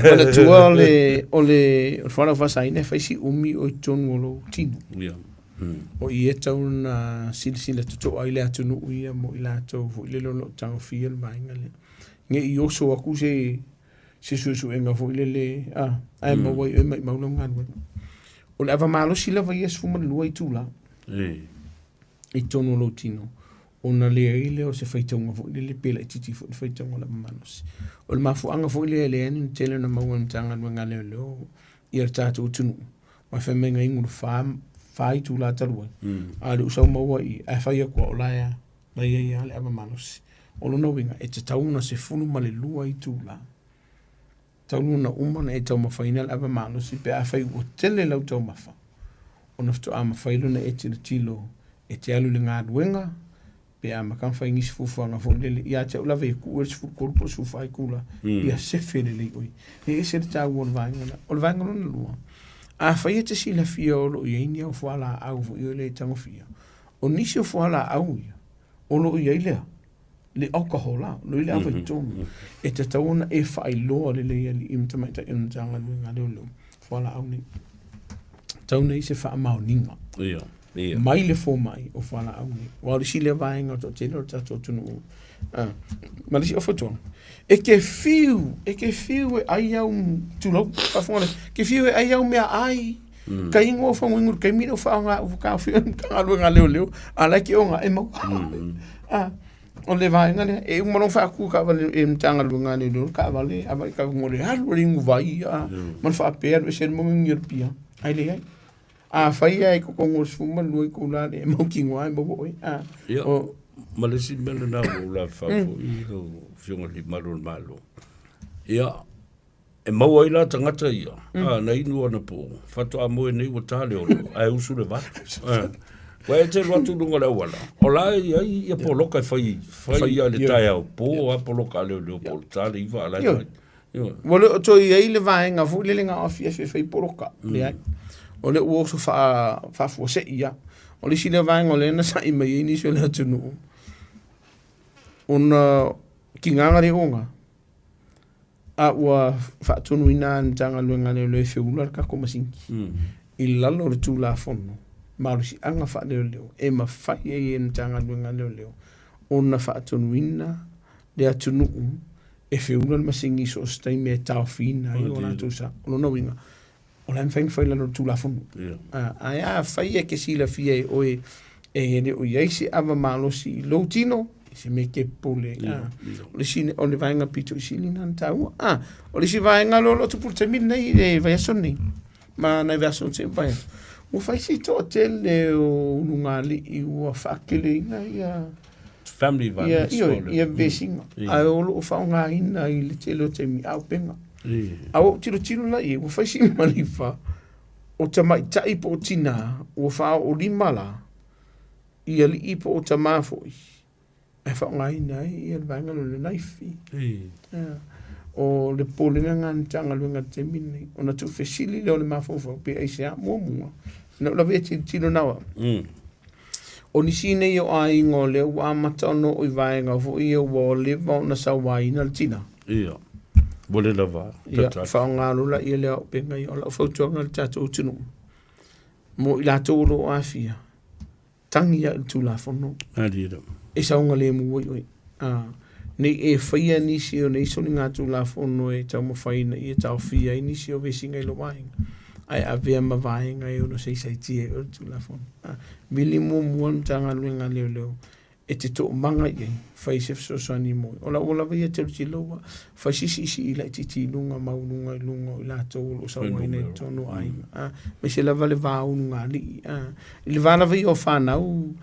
[SPEAKER 2] Manatua o le, o le, o le fualaau faasaina e fai si umi o i totonu o lou tino.
[SPEAKER 1] Ia.
[SPEAKER 2] O i e tatau ona silasila totoa ai le atunuu ia mo i latou foi lele o lo o tagofia le vaega lea. Ne i oso atu se, se suesuega foi lele, a, ae maua ai oe maimau lau galuega. O le ava malosi lava ia 12 itula i totonu o lou tino, ona leai lea o se faitauga foi lele pe laitiiti foi le faitauga o le ava malosi. O le mafuaaga foi lea e leai ni tele ona maua e le Matagaluega a Leoleo ia le tatou atunuu, aua fai mai na inu le fa itula talu ai, a o lea ua sau maua i i, ae fai atu lava o la e a, la e i ai lava le ava malosi. O lona uiga, e tatau ona 12 itula talu ona uma ona e taumafaina le ava malosi pe afai ua tele lau taumafa, ona faatoa mafai lea ona e tilotilo e te alu i le galuega pe a maka ona fai nisi fuafuaga foi lele ia te au lava e tuu ai le 13 po o le 14 itula ia sefe lelei oe. E ese le taua o le vaega lea. O le vaega lona lua, afai e te silafia o lo o i ai ni au fualaau foi lea e tagofia, o nisi o fualaau ia o lo o i ai le a? Le alcohol la, o lo o i ai le ava i totonu. E tatau ona e faailoa lelei i alii ma tamaitai o le Matagaluega a Leoleo fualaau nei. Tatau ona i ai se faamaoniga.
[SPEAKER 1] Ia.
[SPEAKER 2] Ia. Mai le fomai o fualaau nei. Aua o le isi lea vaega o le toatele o le tatou atunuu. Ma le isi o fautuaga, e te fiu, e te fiu e ai au, tulou, faafofoga lelei, e te fiu e ai au meaai, ka ingoa o faguinu i le taimi lea o faaaoga ua taofia e le Matagaluega a Leoleo, a o la e te oga e maua. O le vaega lea, e uma loa ona faatu taavale e le Matagaluega a Leoleo le taavale, avatu i le alu i le inuvai ma le faapea, alu ese ai le moni o le pia, ae leai. Afai lava i totonu o le 12 itula e mautinoa e maua oe.
[SPEAKER 1] A, Ia, o, ma le isi mea lena ua ou lavefau foi i lau Afioga i le Malu o le Malo. Ia, e maua ai la tagata ia, a, na inu anapo, faatoa moe nei ua ta le 6, ae usu le 8. Ua e te alu atu i luga o le auala, o la e i ai ia poloka e fai, fai ia le taeao po a poloka a leoleo po o le ta le iva a la e fai.
[SPEAKER 2] Ua le o toe i ai le vaega foi lele na o afiafi e fai poloka. Leai. O lea ua oso faafuasei lava. O le isi lea vaega o lea na sa'i mai ai nisi o le atunuu, ona tiga na le oga, a ua faatonuina e le Matagaluega a Leoleo e feula le tatou masini i lalo o le Tulafono Malosiaga Faaleoleo e mafai ai e le Matagaluega a Leoleo ona faatonuina le atunuu e feula le masini i so o se taimi e taofiina ai o latou sa. O lona uiga, o la e mafai ona fai i lalo o le Tulafono. Ae afai e te silafia e oe e le o i ai se ava malosi i lou tino, i se mea e te popole ai. O le isi, o le vaega pito i sili lena na taua. O le isi vaega lea o lo o tupu i le taimi lenei i le vaiaso lenei, ma nai vaiaso se i mavae atu, ua fai si toatele o ulugalii ua faateleina ia
[SPEAKER 1] Family violence.
[SPEAKER 2] Ia, ioe, ia vesiga. Ae o lo o faaaogaina i le tele o taimi auupega. A ua ou tilotilo la i ai, ua fai si malifa o tamaitai po o tinā ua faaoolima la i alii po o tamā foi ae faaaogaina ai ia le vaega lea o le knife. O le popolega lena a le Matagaluega i le taimi lenei, ona tuufesili lea o le mafaufau pe aisea. Muamua, na ou lava ia tilotilo na o au. O nisi nei o aiga o lea ua amata ona oo i vaega foi ia ua leva ona sauaina le tina.
[SPEAKER 1] Ia, ua le lava.
[SPEAKER 2] Ia, faaaoga loa laia le auupega ia. O lau fautuaga i le tatou atunuu, mo i latou o lo o aafia, tagi lava i le Tulafono. E saogalemu ai oe. Ne i e faia nisi o nei soligatulafono e taumafai ina ia taofia ai nisi o vesiga i lou aiga, ae avea ma vaega e ono saisaitia ai oe le Tulafono. Vili muamua le Matagaluega a Leoleo e te toomaga i ai, fai se fesoasoani mo oe. O lau lava ia tilotilo ua fai si siisii laitiiti i luga maualuga i luga o i latou o lo o sauaina i totonu o aiga, aemaise lava le va ulugalii. I le va lava ia o fanau,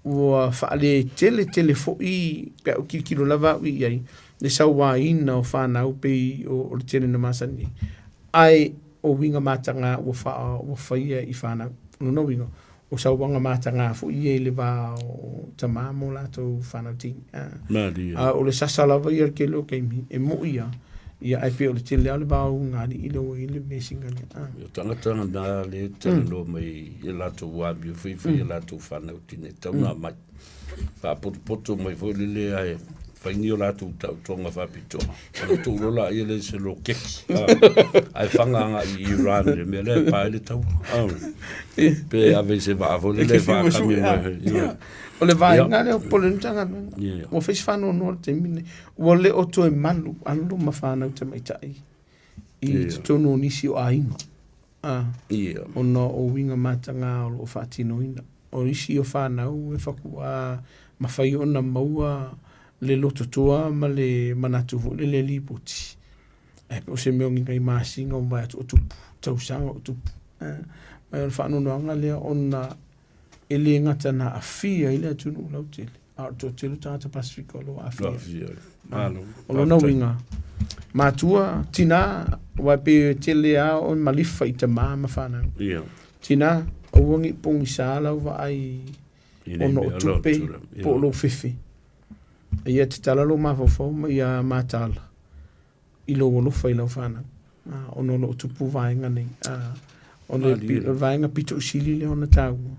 [SPEAKER 2] ua faaletele tele foi pe a ou tilotilo lava au i ai le sauaina o fanau pei o le tele na masani ai. Ae o uiga mataga ua faa ua faia i fanau. O lona uiga, o sauaga mataga foi ia i le va o tama ma o latou fanau teine.
[SPEAKER 1] Malie.
[SPEAKER 2] A o le sasa lava ia o le tele o taimi, e moi lava, ia ae pei o le tele lava o le va o ulugalii lea ua i ai le vesiga lea.
[SPEAKER 1] O tagata na lea e talanoa mai i latou amio faifai a latou fanau teine e tatau ona aumai. Faapotopoto mai foi lele ae fai ni o latou taotoga faapitoa. Ona tuu loa laia lea i se loketi. Ae faga agai i Iran i le mea lea e pa ai le taua. Pe ave i se vaa foi lele e faakami mai.
[SPEAKER 2] O le vaega lea o popole ai le Matagaluega. Ua fai si faanoanoa i le taimi lenei. Ua le o toe malu alo ma fanau tamaitai i totonu o nisi o aiga. Ona o uiga mataga o lo o faatinoina. O isi o fanau e faatuā mafai ona maua le lototoa ma le manatu foi lele e lipoti, ae pe o se mea o ni nai masina ua mavae atu o tupu, tausaga o tupu. Ma o le faanoanoaga lea ona e le gata na aafia ai le atunuu lautele, a o le toatele o tagata Pasefika o lo o aafia. O lona uiga, matua, tinā, aua e pei e tele lava o malifa i tamā ma fanau. Tinā, aua ne i pogisa lau vaai ona o tupe po o lou fefe. Ia tatala lou mafaufau ma ia mataala i lou alofa i lau fanau, ona o lo o tupu vaega nei. O le vaega pito i sili lea ona taua,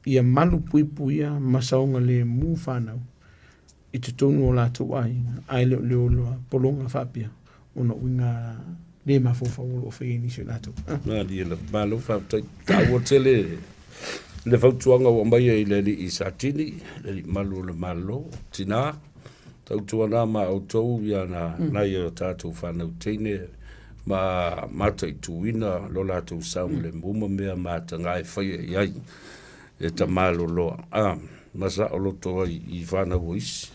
[SPEAKER 2] ia malu puipuia ma saogalemu fanau i totonu o latou aiga, ae le o le ola pologa faapea ona o uiga le mafaufau o lo o faia e nisi o latou.
[SPEAKER 1] Malie lava, malo faafetai. Taua tele le fautuaga ua aumaia i le alii Satini, le alii malu o le Malo, tina, tautuana ma outou ia na nai o tatou fanau teine ma mataituina lo latou saogalemu ma mea mataga e faia i ai e tama loloa ma saoloto ai i fanau o isi.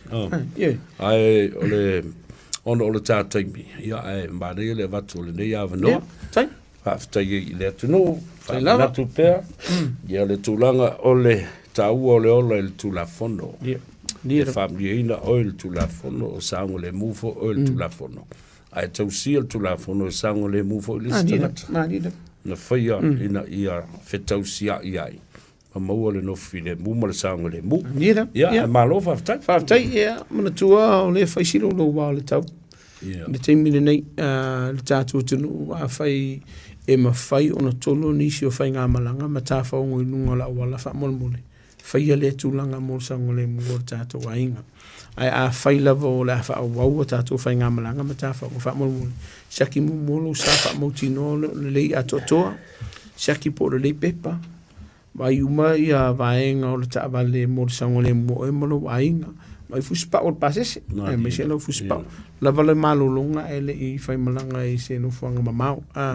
[SPEAKER 1] Ae o le ona o le ta taimi, ia ae manaia le avatu o lenei avanoa. Faafetai ai i le atunuu, faamanatu pea ia le tulaga o le taua o le ola i le Tulafono. E faamalieina oe i le Tulafono, o saogalemu foi oe i le Tulafono. Ae tausia le Tulafono e saogalemu foi le isi tagata. Na faia ina ia fetausiai ai. Ma maua le nofo filemu ma le saogalemu.
[SPEAKER 2] Ia,
[SPEAKER 1] Ia, ae malo faafetai.
[SPEAKER 2] Faafetai, ia, manatua o lea e fai sili o lou ao le tau.
[SPEAKER 1] Ia.
[SPEAKER 2] I le taimi lenei, le tatou atunuu, afai e mafai ona tolo nisi o faigamalaga ma tafaogo i luga o le auala faamolemole, faia lea tulaga mo le saogalemu o le tatou aiga. Ae afai lava o le a faaauau a tatou faigamalaga ma tafaogo faamolemole, siaki muamua lou sa faamautinoa o lelei atoatoa, siaki po o lelei pepa, Vaai uma ia vaega o le taavale mo le saogalemu o oe ma lou aiga. Vaai fusipau o le pasese, aemaise lau fusipau. Lava le malologa ae le i faimalaga i se nofoaga mamao. A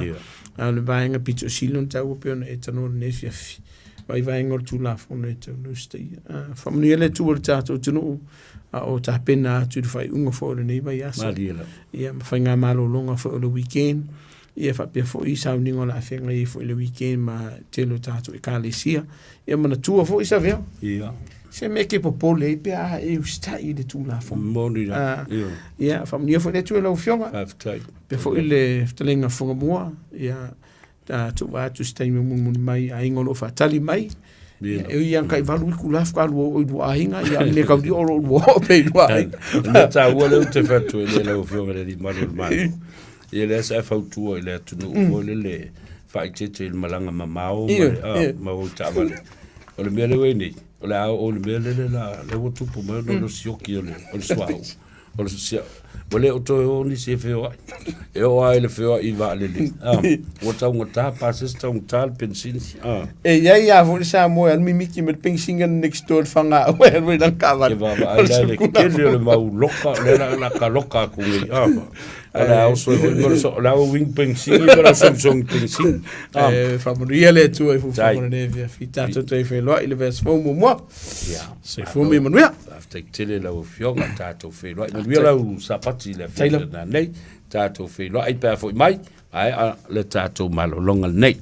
[SPEAKER 2] o le vaega pito sili ona taua pei ona e tanoa i lenei afiafi. Vaai vaega o le Tulafono e tatau ona usitaia. Faamanuia le Atua i le tatou atunuu a o tapena atu i le faaiuga foi o lenei vaiaso. Ia ma faigamalologa foi o le weekend. Ia faapea foi sauniga o le a feagai ai foi i le weekend ma le tele o tatou ekalesia. Ia manatua foi Savea.
[SPEAKER 1] Ia.
[SPEAKER 2] Se mea e te popole ai pe a e usitai i le Tulafono.
[SPEAKER 1] Moni la.
[SPEAKER 2] Ah, ia, faamanuia foi le Atua i lau Afioga.
[SPEAKER 1] Faafetai.
[SPEAKER 2] Faapea foi le fetalaiga Fugamua. Ia, tatou vaai atu i se taimi mulimuli mai aiga o lo o faatali mai.
[SPEAKER 1] Ia.
[SPEAKER 2] E ui lava ina tai 8 itula faatoa lua oo i lua aiga, ia a o le mea tau o lo o lua oo pea i lua aiga.
[SPEAKER 1] O le mea taua lea ou te fai atu ai nei lau Afioga i le Alii Malu o le Malo, ia lea sa e fautua i le atunuu foi lele faaeteete i le malaga mamao ma le, ah, ma o i taavale. O le mea lea ua i ai nei, o le a oo i le mea lele la, lea ua tupu mai ona o le sioki o le, o le suauu. O le sia, ua le o toe o nisi e feoai. E oo lava i le feoai i vaalele, ah, ua taugata pasese, taugata le penisini. Ah.
[SPEAKER 2] E i ai lava foi le Samoa e alu mimiti ma le penisini ana next door i le Fagaaua e alu ai lana taavale.
[SPEAKER 1] Ke vaavaai la i le tele o le mau loka, o lea la, la ka loka atu nei. Ah, o le a oso ai foi ma le so, o le a wing penisini ma le sogisogi penisini. Ah.
[SPEAKER 2] E faamanuia le Atua i fuafuaga o lenei afiafi. Tatou toe feiloai i le vaiaso fou muamua.
[SPEAKER 1] Ia.
[SPEAKER 2] Soifua ma ia manuia.
[SPEAKER 1] Faafetai tele lau Afioga, tatou feiloai. Manuia lau sapati i le afiafi nanei. Tatou feiloai pe a foi mai, maea le tatou malologa lenei.